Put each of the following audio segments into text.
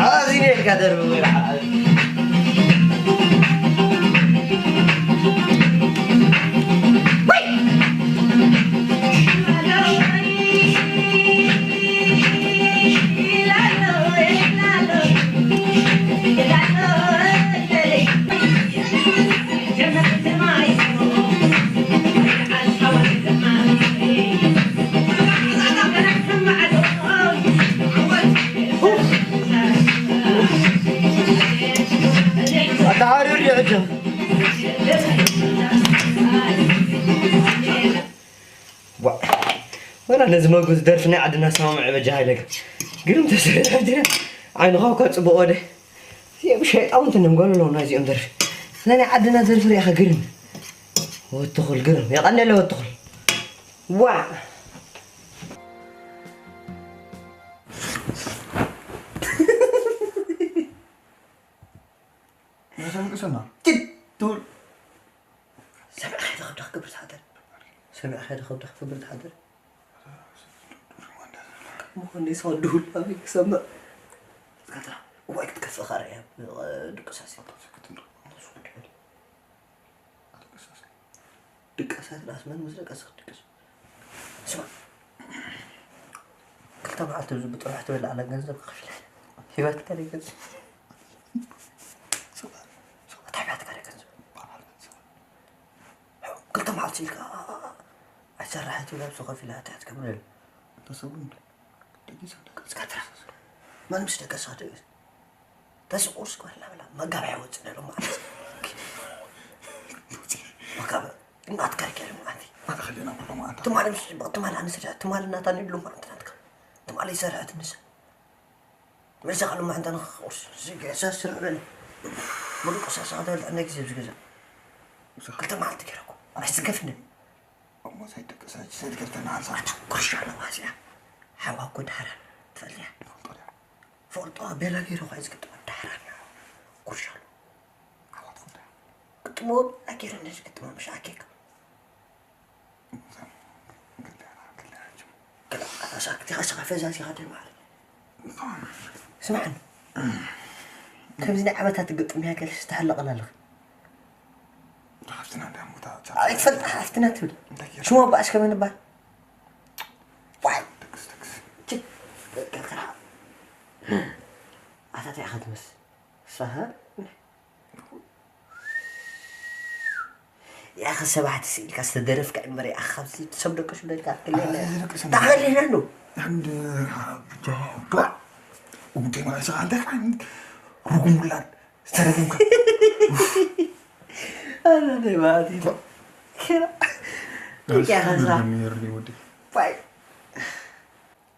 ኣዚነ ኢልካ ደርቢ ወይ ረሓቕ። ኣተሃርር ይዕጀብ። ዋ፣ ወላ ነዚ መጉዝ ደርፊ ናይ ዓድና ሰማምዐ በጃ ሃይለካ። ግርም ተሰሪሑ ዲረ። ዓይንኻ እኳ ጽቡቕ ወደ። እዚኦም ሸይጣውንቲ ነንጓሉ ኣለዉ ናይዚኦም ደርፊ። ናይ ዓድና ደርፊ ሪኢኻ ግርም። ወትኹል ግርም። የቐንየለ ወትኹል። ዋ! ሰሚዕካ ዶ ከብዳ ክገብር ትሓደር? ሰሚዕካ ዶ ከብዳ ክገብር ትሓደር? እሞ ክንደይ ሰው ድሁል ኣበይ ክሰምዕ? እስካትራ እዋይ ክትከፍእ ኻረ እያ። ድቅሳስ እያ። ድቀሳት ራስ መን ምስ ደቀሰ ክትድቅስ? ስማ፣ ክልተ መዓልቲ ኣብዚ ብጥርሑ ትበልዕ ኣላ፣ ገንዘብ ከኽፊላ። ሂባትካ ደይ ገንዘብ? ስማ፣ ስማ፣ እንታይ ሂባትካ ደይ ገንዘብ? ክልተ መዓልቲ ኢልካ ኣይሰራሕን ትብል፣ ኣብዚ ከፊላ እንታይ ክትገብረሉ? እንተ ሰብሉ እንደ ደቂሳ ደቀስ። እስካትራ መን ምስ ደቀሰ ክትድቅስ? ተስቁር ስኳር ላብላ መጋባያ ወጽእ ነሎ ማለት። መጋባ እናት ከርኬ ማለት። ማታ ከሌና ኩሎ ማታ። ትማሊ ምስ ጽብቕ ትማሊ ኣነ ስለ ትማሊ እናታ ንብሉ ማለት ናትካ። ትማሊ ይሰርሐት ንስ። መዛ ካሉ ማንታ ንኽቁርስ ዝገዛ ስርዕ በለ። ሙሉ ቁሳሳ ተበልዕ ናይ ግዜ ዝገዛ። ክልተ መዓልቲ ገይረኩ። ኣይስከፍንን። እሞ ሳይደቅሳ ሳይትከፍተና ሓንሳ። ኣታ ቁርሻ ኣለዋ እዚኣ። ሓዋ እኮ ዳሕራ ትፈልያ። ፈልጦ ዲያ? ፈልጦ ቤላ ገይሩ ኳ ዝግጥሞ ዳሕራ። ቁርሻ ኣሎ። ዓዋት ፈልጦ። ግጥሞ ኣገይሩ ነዚ ግጥሞ ምሽ ኣኬካ። እዛ፣ ገለ፣ ገለ፣ ገለ። ኣሳክቲ፣ ኣሳክቲ፣ ፈዛዚ፣ ሃደ፣ ማለት። ስምዓኒ። ከምዚ ናይ ዓመታት ግጥም እያ፣ ገለስ ተሕልቕና ኣለኺ። ሓፍትና እንዳ ሞታ፣ ኣይትፈልጣ፣ ሓፍትና ትብል። እንታይ ገይራ? ሽሙ ኣባኣሽ ከመይ ንባል? ዋይ። ደቅስ፣ ደቅስ። ችክ፣ ደቅስ። ኣታ እንታይ ኢኻ ትመስል? ሳሃ? ያኸ ሰባት ስኢልካ ዝተደረፍካ እምበር፣ ያኸ ካብዚ ሰብ ደቅሱ ደልካ ክለለ። ኣይ፣ ደቅሱ ታኸለና ነው። አንድ ብቻ። ኡንቴ ማለት ሰው አንተ ሩጉሙላን ዝተረገምካ። ኣነ ማለት እዩ። ኪራ። ያኸ ዛ። ባይ።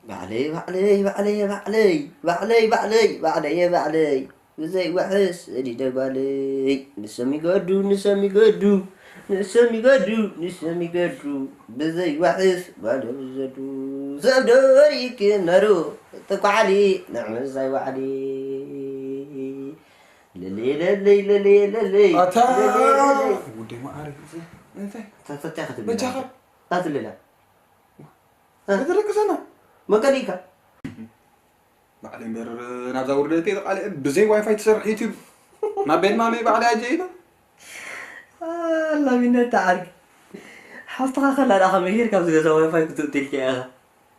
ባዕለይ፣ ባዕለይ፣ ባዕለይ፣ ባዕለይ፣ ባዕለይ፣ ባዕለይ፣ ባዕለይ፣ ባዕለይ፣ ብዘይ ዋሕስ ሰዲደ ጓለይ። ንሶም ይገዱ፣ ንሶም ይገዱ፣ ንሶም ይገዱ፣ ንሶም ይገዱ፣ ብዘይ ዋሕስ ጓለ ብዘዱ። ሰብ ዶ ርኢኪ ነሩ፣ ተኳዕሊ፣ ንዕምሳይ ዋዕሊ። ለለይ፣ ለለይ፣ ለለይ፣ ለለይ፣ ኣታ ለለይ፣ ለለይ። ውደይ መዓረይ፣ እንታይ? እንታይ? ተፈትያ ክትብል በጃኻ? ኣትልላ። ከተደቅሰና። መቀሊካ። ባዕለይ እምበር ናብዛ ውርደተይ ተቃሊዐ ብዘይ ዋይፋይ ትሰርሕ ዩቲዩብ ናብ ቤት ማመይ ባዕለይ ኣጀ ኢለ። ኣላሚነት ተዓርጊ። ሓፍትኻ ከላ ደኣ ከመይ ጌርካ ኣብዚ ገዛ ዋይፋይ ክትእቱ ኢልካ ኢኻ?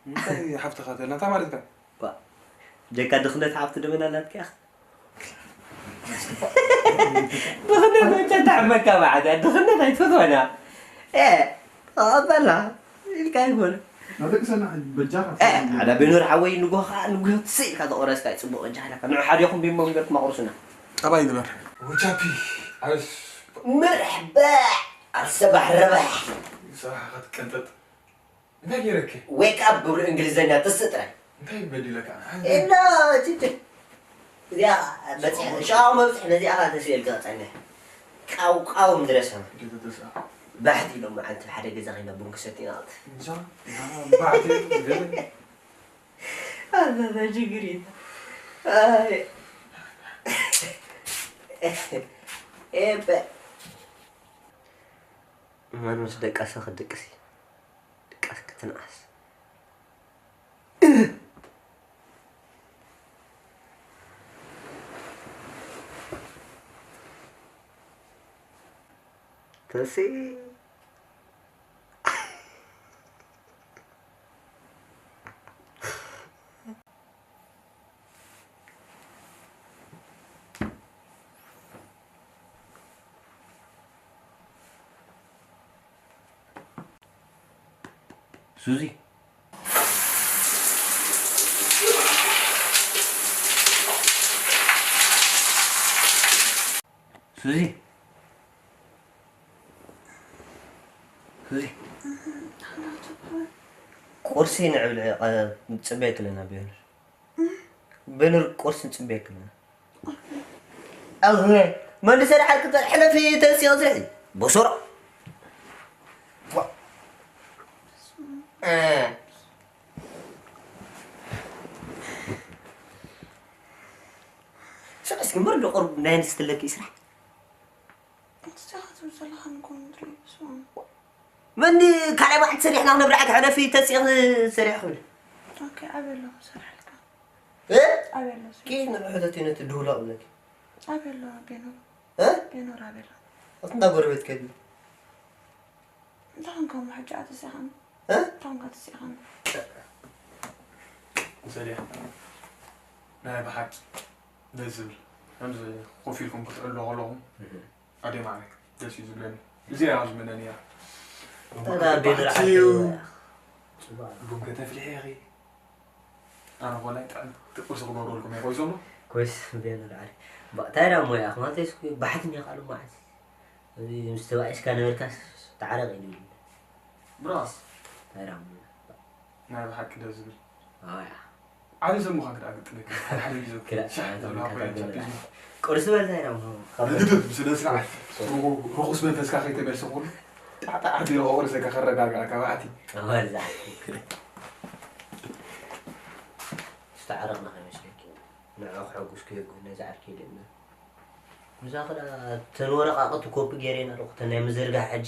እንታይ ሓፍትኻ ተላ? እንታይ ማለትካ? ባ፣ ጀካ ድኽነት ሓፍቲ ደመና ኣላትካ ኢኻ። ድኽነት መቸ ተሕመካ ባዕዳ፣ ድኽነት ኣይትፈትዋና። ኤ፣ ተቐበላ ኢልካ ይኾነ። ናደቅሰና በጃኻ። ኤ፣ ኣዳ ቤኖር ሓወይ ንጎኻ፣ ንጉሆ ትስእ ኢልካ ተቆረስካ ጽቡቕ በጃኻ ኢልካ። ንዑ ሓዲኹም ቢሞ ገርኩም ኣቑርሱና። ጠባይ ንበር። ወቻፒ፣ ኣስ- መርሕባ፣ ኣብ ሰባሕ ረባሕ። ሰባሕ ክትቀንጠጥ። እንታይ ገይረኪ? ዌክ ኣፕ ግብሪ እንግሊዘኛ ትስእ ጥራይ። እንታይ በዲለካ? እና ችች። እዚኣ በጽሕ፣ ሻው መብጽሕ ነዚኣ ኸኣ ተስእልካ ጸንሕ። ቃው ቃው ምድረሰ። እንዴት ተስኣ? ባሕቲ ኢሎም መዓልቲ ሓደ ገዛ ኸይና ቡን ክሰቲ ኢና። እንጃ። ባሕቲ ገለ። ኣዛ ችግር የለ። ኣይ። ኤበ። መን ምስ ደቀሰ ክትድቅሲ? ድቃስ ክትንኣስ። ተሲ ሱዚ። ሱዚ። ሱዚ። ቁርሲ ንዕብልዕ፣ ቐ-፣ ንጽበየኪ ኣለና ብዮንር። ብዮንር ቁርሲ ንጽበየኪ ኣለና። ኣሁነ፣ መን ዝሰርሓልኪ፣ ሕለፊ ተንስኦ ስርሒ። ቦሶሮ። ዋ። እ። ስራሕ እስኪ እምበር፣ ዶ ቁሩብ ናይ ኣንስቲ ኣለኪ ስራሕ? ንስኻ ትብል ዘለኻ ንኮን ትርኢ፣ ስማ። መን ካልኣይ መዓልቲ ሰሪሕና ክነብርዓካ፣ ሕለፊ ተንስኦ ሰሪሕ ክብል። ኦኬ፣ ኣበይ ኣሎ ክሰርሓልካ? እ? ኣበይ ኣሎ? ኪድ ንብሕተት ነቲ ድሁላ እብለኪ። ኣበይ ኣሎ ቤኖር? እ? ቤኖር ኣበይ ኣሎ? ኣብቲ እንዳ ጎረቤት ከዲ። እንታይ ኾንካ እሞ ሕጂ ኣተሲኻኒ? እ? እንታይ ኾንካ ኣተሲኻኒ? ሰሊያ፣ ናይ ብሓቂ ደስ ዝብል። ከምዚ ኮፍ ኢልኩም ክትዕልሉ ከለኹም፣ እህ። ኣደይ ማዕረይ፣ ደስ እዩ ዝብለኒ። እዚኣ እያ ዝምነን እያ። እንኳዕ ተዳ ቤት ክትበዓቲ ርዓት እዩ። እዩ። ጽቡቕ። ቡን ከተፍልሒ ኢኺ። ኣነ ኮላይ ጥዕምቲ ቁርሲ ክገብረልኩም እየ። ኮይሶም? ኮይስ ቤት ርዓት። ባ-፣ እንታይ ደኣ ሞያ? ማለት እስኪ ባሕቲ እንዲኻ ሎማዓት። እዚ ምስ ተባኢስካ ነበርካስ ተዓረቕ እዩ ዝብል። ብራስ። እንታይ ደኣ ሞያ? ናይ ብሓቂ ደስ ዝብል። ኣያ። ዓሊ ዘሙኻ ክዳ ግጥለክ። ሓደ ሓደ ግዜ ክዳ ሻሕ ዓሊ ዘሙኻ ዘሙኻ ክዳ ክዳ ግጥለክ። ቁርሲ በልታ ኢና እሞ። ንግድፍ ብስነ ስርዓት። ርኹስ መንፈስካ ከይተመልሰ ኩሉ ጣዕጣዕ ኣቢሉ ቁርሲ ከረጋግኣካ ባዕቲ። ኣዋልዛ። ዝተዓረቕና ከይመስለኪ። ንዕኡ ከሐጉስኩ የጉህ ነዚ ዓርኪ ኢለ እምበር። ምሳኺ ደኣ እተን ወረቓቕቲ ኮፒ ገይረን ኣለኹ፣ እተን ናይ ምዝርጋሕ ሕጂ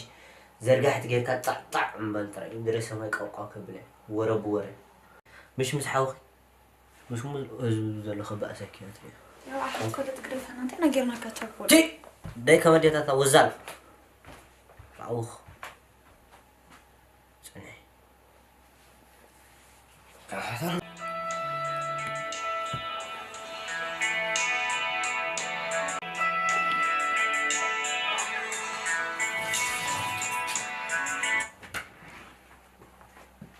ዘርጋሕቲ ጌርካ ጣዕ ጣዕ እምበል ጥራይ፣ እንድረ ሰማይ ቀውቃው ከብለን፣ ወረ ብወረ። ምሽ ምስ ሓውኺ፣ ምስ ኩሉ ህዝቢ ዘሎ ከበኣሰኪ እያ ትሪኦ። ያው ኣሕዋት ኮለጥ ግደፈና፣ እንታይ ኢና ጌርናካ ቻኮል? ቲ! ደይ ከመዴታታ ወዛል። ኣውኽ። ጽንሒ።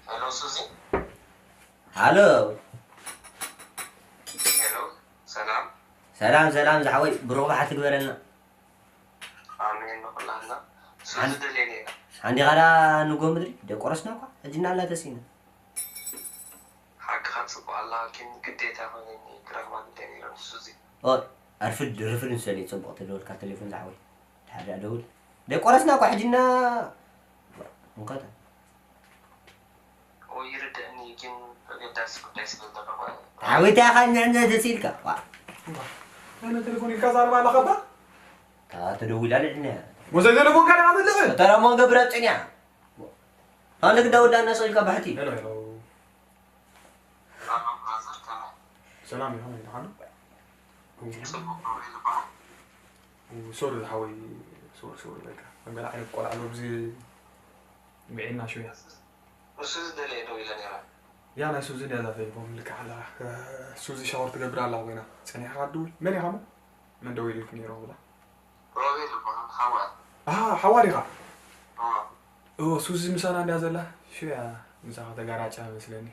ሄሎ ሱዚ። ሃሎ። ሄሎ፣ ሰላም። ሰላም፣ ሰላም ዝሓወይ፣ ብሩኽ ባዓል ትግበረልና። ኣሜን ንኹላህና። ሓን-፣ ስለዚ ደልየ ነይረ። ሓንዲ ኻዳ ንጎ ምድሪ፣ ደቆረስና እኳ፣ ሕጂ እናላተሲና። ሓቅኻ ጽቡቕ ኣለኻ፣ ግን ግዴታ ኮይነኒ ክረኽባ ግደ ነይረ ንሱ እዚ። ኦ፣ ኣርፍድ፣ ርፍድ ንሰለይ ጽቡቕ ተደወልካ ቴሌፎን ዝሓወይ። ድሓር ደኣ ደውል። ደቆረስና እኳ፣ ሕጂ እና-፣ እንኳታ። ኦ፣ ይርደእኒ፣ ግን ኣገዳሲ ጉዳይ ስለ ዘለኹ። ሓወይታ ኢኻ ንዕነ ደስ ኢልካ። ዋ። ኣነ ቴሌፎን ኢልካ ዛረባ ኣለኻ እባ? እታ ተደዊላ ንዕነ። ወዘይ ቴሌፎን ካን ኣትልእ? እታ ደሞ ገብረ ጽንያ። ኣነ ክደውላ እናሰኢልካ ባሕቲ። ሄሎ፣ ሄሎ። ሰላም ብራዘር፣ ከመይ? ሰላም እዩ፣ ከመይ ደሓን? ጽቡቕ ነው ይልበሃል። ሶሪ ዝሓወይ፣ ሶሪ፣ ሶሪ፣ በቃ። ከም ገለ ዓይነት ቆልዓ ኣሎ፣ ብዚ ብዒና ሽውያ። ንሱ ዝደለየ ደው ኢለ ነይረ። ያ ናይ ሱዚ እንድያ እዛ ቴሌፎን ምልክዕ ኣለኻ። ሱዚ ሻወር ትገብር ኣላ ኮይና። ጸኒሕካ ትድውል። መን ኢኻ እሞ? መን ደው ኢሉልክ ነይሩ ብላ? ሮቤል ይበሃል፣ ሓዋ። ኣሃ፣ ሓዋ ዲኻ? ኣዎ። ኦ፣ ሱዚ ምሳና እንድያ ዘላ? ሽውያ ምሳኻ ተጋራጫ መስለኒ።